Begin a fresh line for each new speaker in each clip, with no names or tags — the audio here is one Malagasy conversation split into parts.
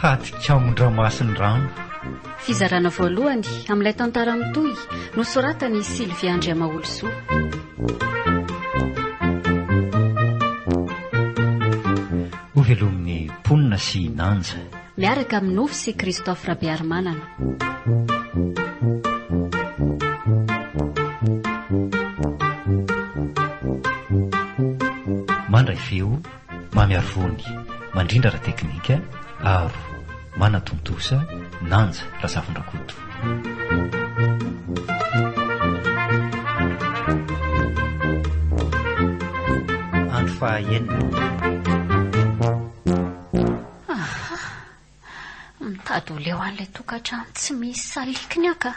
Hadikam-dramasindrano.
Fizarana voalohany amin'ilay tantara mitohy nosoratan'i Sylvia Andriamaholisoa.
Hovelomin'ny mponina sy Nanja.
Miaraka amin'i Nofy sy Christophe Rabearimanana.
Mandray feo, Mamy Arivony, mandrindra ara-teknika, Aro, manatontosa, Nanja Razafindrakoto. Andro fahaenina.
Aha! Mitady ho leo an'ilay tokantrano tsy misy salikiny aho ka!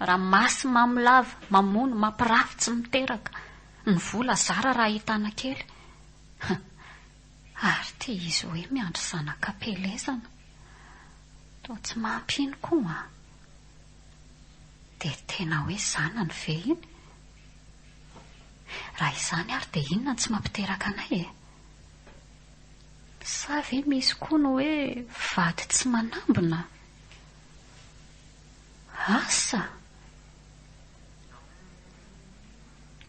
Ramasy mamo lava, mamono, mampirafy, tsy miteraka. Ny vola zara raha ahitana kely. Ary ity izy hoe miandry zanaka am-pielezana. Toa tsy mampino koa an! Dia tena hoe zanany ve iny? Raha izany ary dia inona no tsy mampiteraka anay e? Sa ve misy koa ny hoe vady tsy manambina? Asa!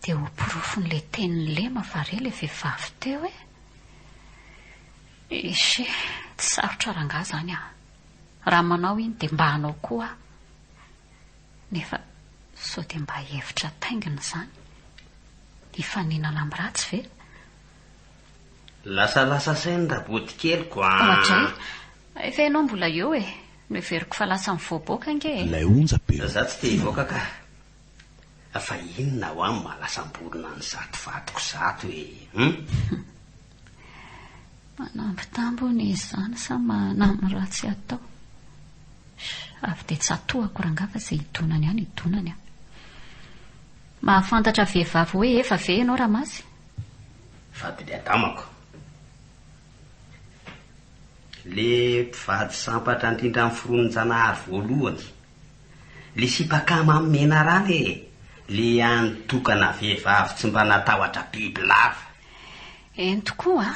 Dia ho porofon'ilay tenin'i Lema va re ilay vehivavy teo e? Eche, tsy sarotra rangahy izany an! Raha manao iny dia mba hanao koa aho. Nefa sao dia mba hevitra taingina izany? Hifaninana amin'ny ratsy ve?
Lasalasa saina Rabodikeliko a!
Oadray! Efa ianao mbola eo e! Noheveriko fa lasa nivoaboaka ange e!
Ilay onjam-peo.
Za tsy te hivoaka ka! Fa inona hoa no mahalasam-borona an'izato vadiko izato e! Hum?
Manambitamby hono izy izany sa manamy ratsy atao? Avy dia tsatohako rangahy fa izay hidonany any hidonany an! Mahafantatra vehivavy hoe Eva ve ianao Ramasy?
Vadin'i Adamako. Le mpivady sampatra indrindra noforonin-janahary voalohany. Le sipa akama amin'ny menarana e! Le hany tokana vehivavy tsy mba natahotra bibilava.
Eny tokoa a!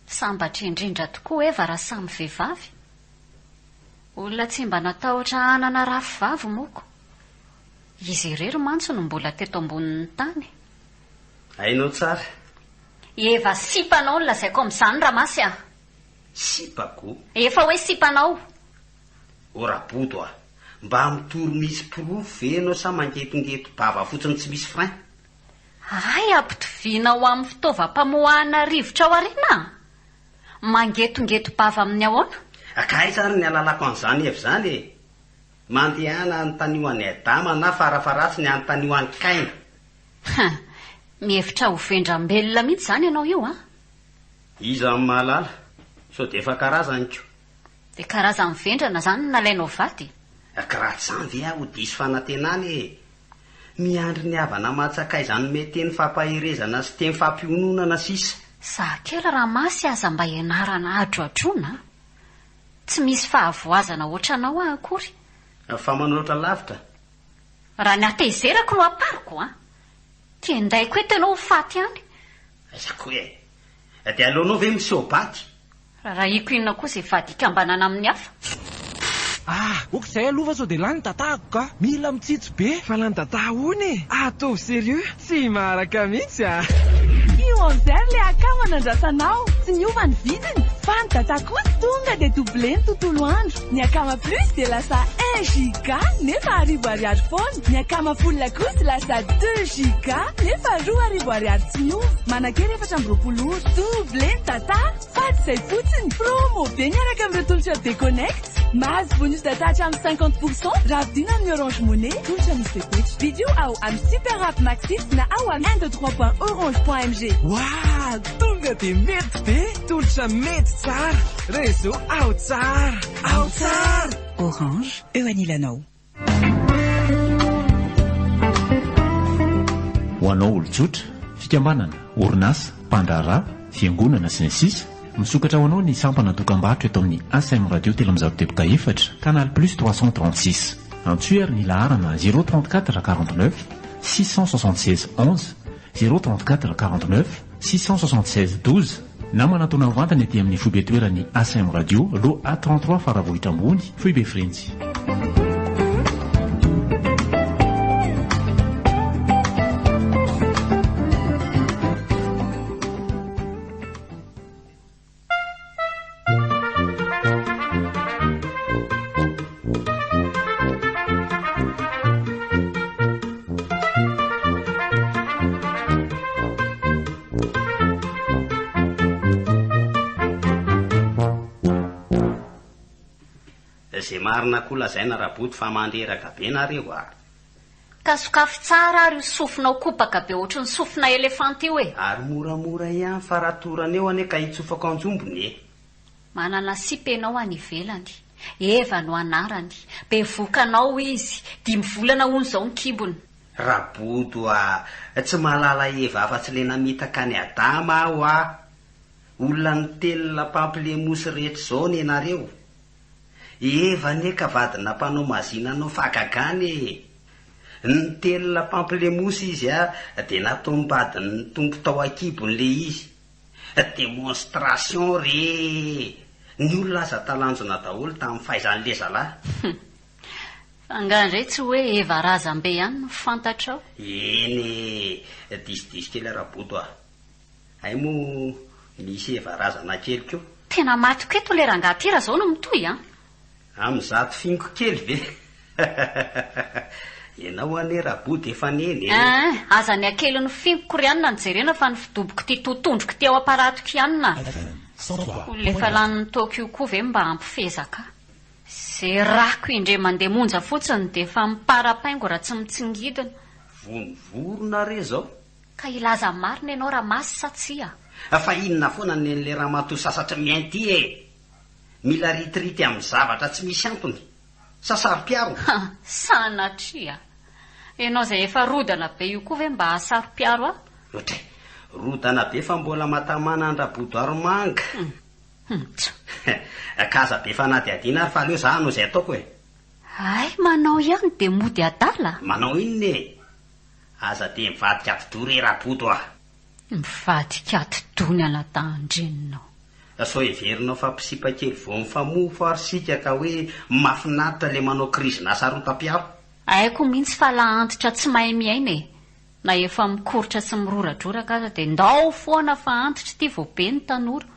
Sambatra indrindra tokoa Eva raha samy vehivavy. Olona tsy mba natahotra hanana rafivavy moko. Izy irery mantsy no mbola teto ambonin'ny tany.
Hainao tsara.
I Eva sipanao no lazaiko amin'izany Ramasy a!
Sipako?
Efa hoe sipanao.
O Rabodo a! Mba mitory misy porofo ve ianao sa mangetongeto-bava fotsiny tsy misy frein?
Hay ampitoviana ho amin'ny fitaovam-pamoahana rivotra ao aoriana a! Mangetongeto-bava amin'ny ahoana?
Ka aiza ary ny alalako an'izany Eva izany e? Mandehana anontanio an'i Adama na farafaharatsiny anontanio an'i Kaina.
Huh! Mihevitra ho vendrambelona mihitsy izany ianao io an!
Iza no mahalala? Sao dia efa karazany ko.
Dia karazan'ny vendrana izany no nalainao vady?
Ka raha tsy izany ve aho ho diso fanantenana e! Miandry ny havana aman-tsakaiza hanome teny fampaherezana sy teny fampiononana sisa.
Za kely Ramasy aza mba ianarana adroadroana a! Tsy misy fahavoazana ohatranao aho akory.
Fa manoatra lavitra.
Raha ny hatezerako no ampariko an! Kendaiko eto ianao ho faty any.
Aiza koa e! Dia aleonao ve miseho baty?
Rarahiko inona koa izay vady hikambanana amin'ny hafa?
Ah! Ok zay aloha fa sao dia lany datahako ka! Mila mitsitsy be! Fa lany data ahoana e? Ataovy sérieux! Tsy maharaka mihitsy ah!
Io amizay ry le akama nandrasanao, tsy niova ny vidiny fa ny data kosa tonga dia doublé ny tontolo andro. Ny akama plus dia lasa un giga nefa arivo ariary foana, ny akama full kosa lasa deux giga nefa 2000 ariary tsy miova. Manan-kery 24 ora. Doublé ny data fa tsy izay fotsiny, promo be miaraka amin'ireo tolotra Bconnect. Mahazo bonus data hatramin'ny 50 pour cent raha vidiana amin'ny Orange Money, tolotra misy fepetra. Vidio ao amin'ny Super App Maxit na ao amin'ny un deux trois point orange point mg.
Waah! Tonga dia mety be! Tolotra mety tsara! Réseau ao tsara! Ao tsara!
Orange, eo anilanao.
Ho anao olon-tsotra, fikambanana, orinasa, mpandraharaha, fiangonana, sy ny sisa Misokatra ho anao ny sampana dokambarotra eto amin'ny ACM Radio 304, Canal Plus 336. Antsoy ary ny laharana 034 49 676 11, 034 49 676 12. Na manatona mivantana ety amin'ny foibe toeran'ny ACM Radio, Lot A 33 Faravohitra Ambony, Foibe Frenjy.
Ze marina koa lazaina Raboto fa mandreraka be nareo a!
Ka sokafy tsara ary io sofinao kopaka be ohatry ny sofina elefanta io e!
Ary moramora ihany fa raha torana eo anie ka hitsofako anjombony e!
Manana sipa ianao any ivelany. Eva no anarany. Bevohoka anao izy. Dimy volana hono izao ny kibony.
Rabodo a! Tsy mahalala Eva afa-tsy le namitaka an'i Adama aho a! Olona nitelina pamplemousse rehetra izao nenareo. I Eva anie ka vadina mpanao magie nanao fahagagana e! Nitelina pamplemousse izy a, dia nataom-badin'ny Tompo tao an-kibony le izy. Démonstration re e! Ny olona aza talanjona daholo tamin'ny fahaizan'le zalahy.
Hum. Fa angaha indray tsy hoe Eva razambe ihany no fantatrao?
Eny e! Diso diso kely Raboto a! Hay moa misy Eva razana kely koa.
Tena matiko eto le rangahy ty raha zao no mitohy an!
Amin'izato fingo kely ve? Ianao anie Rabodo efa neny e!
Eeh, aza ny hakelin'ny fingoko ry anona no jerena fa ny fidoboko ity totondroko ity ao am-paratiko ihany na. Olona efa lanin'ny toaka io koa ve mba hampifezaka ahy? Ze rako indray mandeha monja fotsiny dia efa miparapaingo raha tsy mitsingidina.
Vono vorona re zao.
Ka hilaza marina ianao Ramasy sa tsia?
Fa inona foana ny nen'le ramatoa sasatry mihaino ty e! Mila ritirity amin'ny zavatra tsy misy antony. Sa saro-piaro?
Ha! Sanatria! Ianao izay efa rodana be io koa ve mba hahasaro-piaro ahy?
Ohatray! Rodana be fa mbola matamana an-dRabodoarimanga.
Hum! Tsa!
Ka aza be fanadihadiana ary fa aleo za hanao izay ataoko e!
Hay manao ihany dia mody adala?
Manao inona e? Aza dia mivadika atidoha re Rabodo a!
Mivadika atidoha ny anadahin-dreninao.
Sao heverinao fa mpisipa kely vao mifamofo ary isika ka hoe mahafinaritra ilay manao krizin'hasarotam-piaro?
Haiko mihitsy fa lahy antitra tsy mahay miaina e! Na efa mikoritra sy miroradroraka aza dia ndao foana fa antitra ity vao be ny tanora.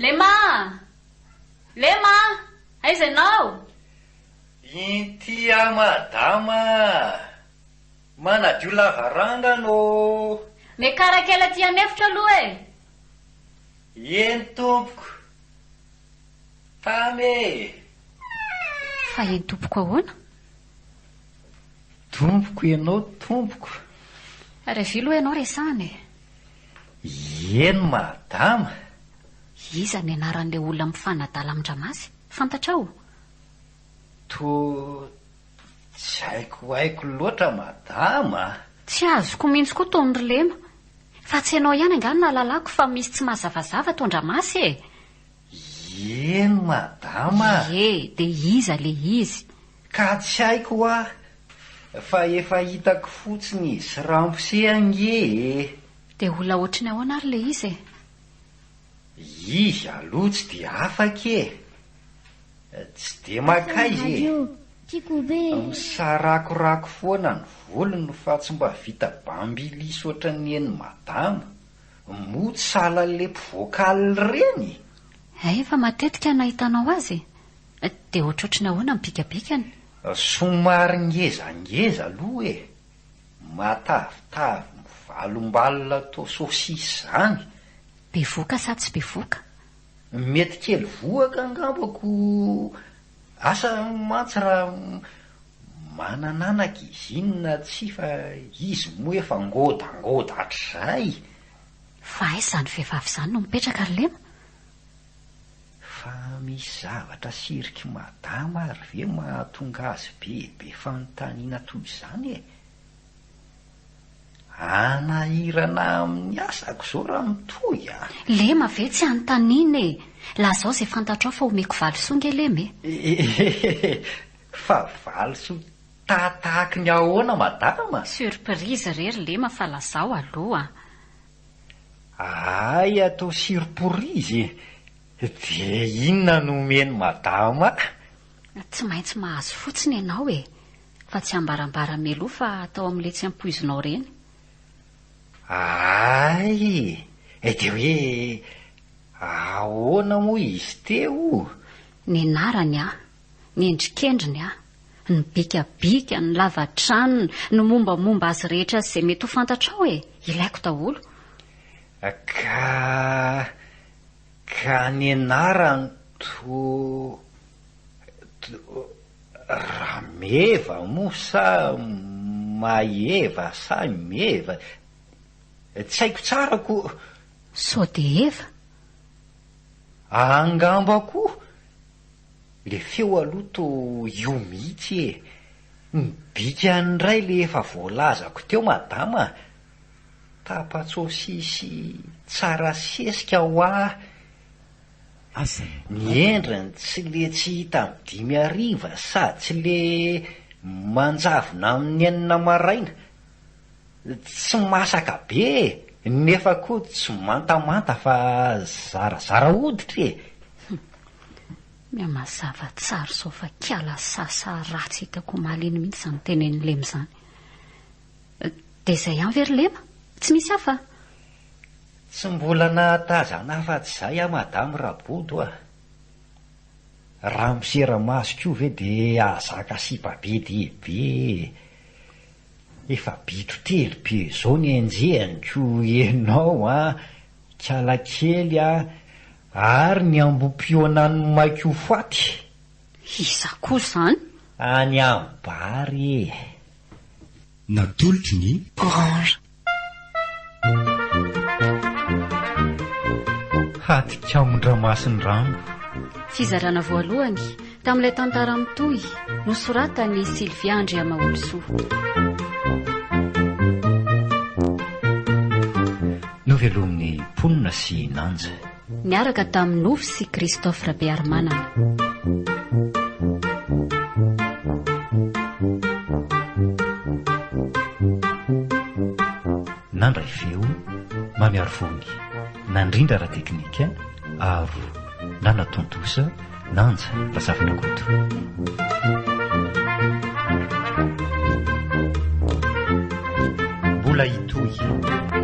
Lema! Lema! Aiza ianao?
Inty aho madama a! Manadio lavarangana ô!
Miakara kely aty an'efitra aloha e!
Eny tompoko! Tamy e!
Fa eny tompoko ahoana?
Tompoko ianao tompoko!
Revy aloha ianao resahana e!
Eny madama!
Iza ny anaran'ilay olona mifanadala amin-dRamasy? Fantatrao?
Toa Tsy haiko haiko loatra madama a!
Tsy azoko mihitsy koa tony ry Lema. Fa tsy ianao ihany angaha no nahalalako fa misy tsy mazavazava ato an-dRamasy e!
Eny madama a!
Ie, dia iza le izy?
Ka tsy haiko hoa, fa efa hitako fotsiny izy sy ramose ange e!
Dia olona ohatry ny ahoana ary le izy e?
Izy aloha tsy dia afaka e! Tsy dia mankaiza e! Misarakorako foana ny volony fa tsy mba vita bambilisy ohatran'ny eny madama. Moa tsy sahala an'ilay mpivocal ireny?
Hay efa matetika nahitanao azy e! Dia ohatrohatry ny ahoana ny bikabikany?
Somary ngezangeza aloha e! Matavitavy mivalombalona toa saucisse izany.
Bevoka sa tsy bevoka?
Mety kely vohoka angamba ko asa mantsy raha manan'anaka izy iny na tsia fa izy moa efa ngôdangôda hatrizay.
Fa aiza izany vehivavy izany no mipetraka ry Lema?
Fa misy zavatra siriky madama ary ve mahatonga azy be be fanontaniana toy izany e? Hanahirana amin'ny asako izao raha mitohy a!
Lema ve tsy anontaniana e! Lazao izay fantatrao fa omeko valisoa nge Lema
e! Fa valisoa tahatahaky ny ahoana madama?
Surprise re ry Lema fa lazao aloha a!
Hay atao surprise e! Dia inona no omen'i madama ahy?
Tsy maintsy mahazo fotsiny ianao e! Fa tsy ambarambara mialoha fa atao amin'ilay tsy ampoizinao ireny.
Hay! Dia hoe ahoana moa izy teo?
Ny anarany an, ny endrikendriny an, ny bikabika, ny lava-tranony, ny mombamomba azy rehetra sy izay mety ho fantatrao e! Ilaiko daholo.
Ka Ka ny anarany to to Rameva moa sa Maeva sa Meva? Tsy haiko tsara ko.
Sao dia Eva?
Angamba koa! Le feo aloha to io mihitsy e! Ny bikany indray le efa voalazako teo madama a! Tapa-tsôsisy tsara sesika hoa ny endriny tsy le tsy hita amin'ny dimy hariva sady tsy le manjavona amin'ny enina maraina, tsy masaka be e, nefa koa tsy mantamanta fa zarazara hoditra e.
Mihamazava tsara izao fa kiala sasa ratsy hitako omaly iny mihitsy izany tenenin'i Lema izany. Dia izay ihany ve ry Lema? Tsy misy hafa?
Tsy mbola nahatazana afa-tsy izay aho Madame Rabodo a! Raha misera-maso koa ve dia hahazaka sipa be dia be e! Efa bitro telo be izao ny enjehaniko ianao an, kialakely an, ary ny ambom-pionan'ny maiko ho faty.
Iza koa izany?
Any amin'ny bar e!
Natolotry ny.
Orange.
Hatik'amondramasindrano.
Fizarana voalohany, tamin'ilay tantara mitohy, nosoratan'i Sylvia Andriamaholisoa.
Novelomin'ny mponina sy Nanja.
Niaraka tamin'i Nofy sy Christophe Rabearimanana.
Nandray feo, Mamiarivony, nandrindra ara-teknika, Aro, nanatontosa, Nanja Razafindrakoto. Mbola hitohy.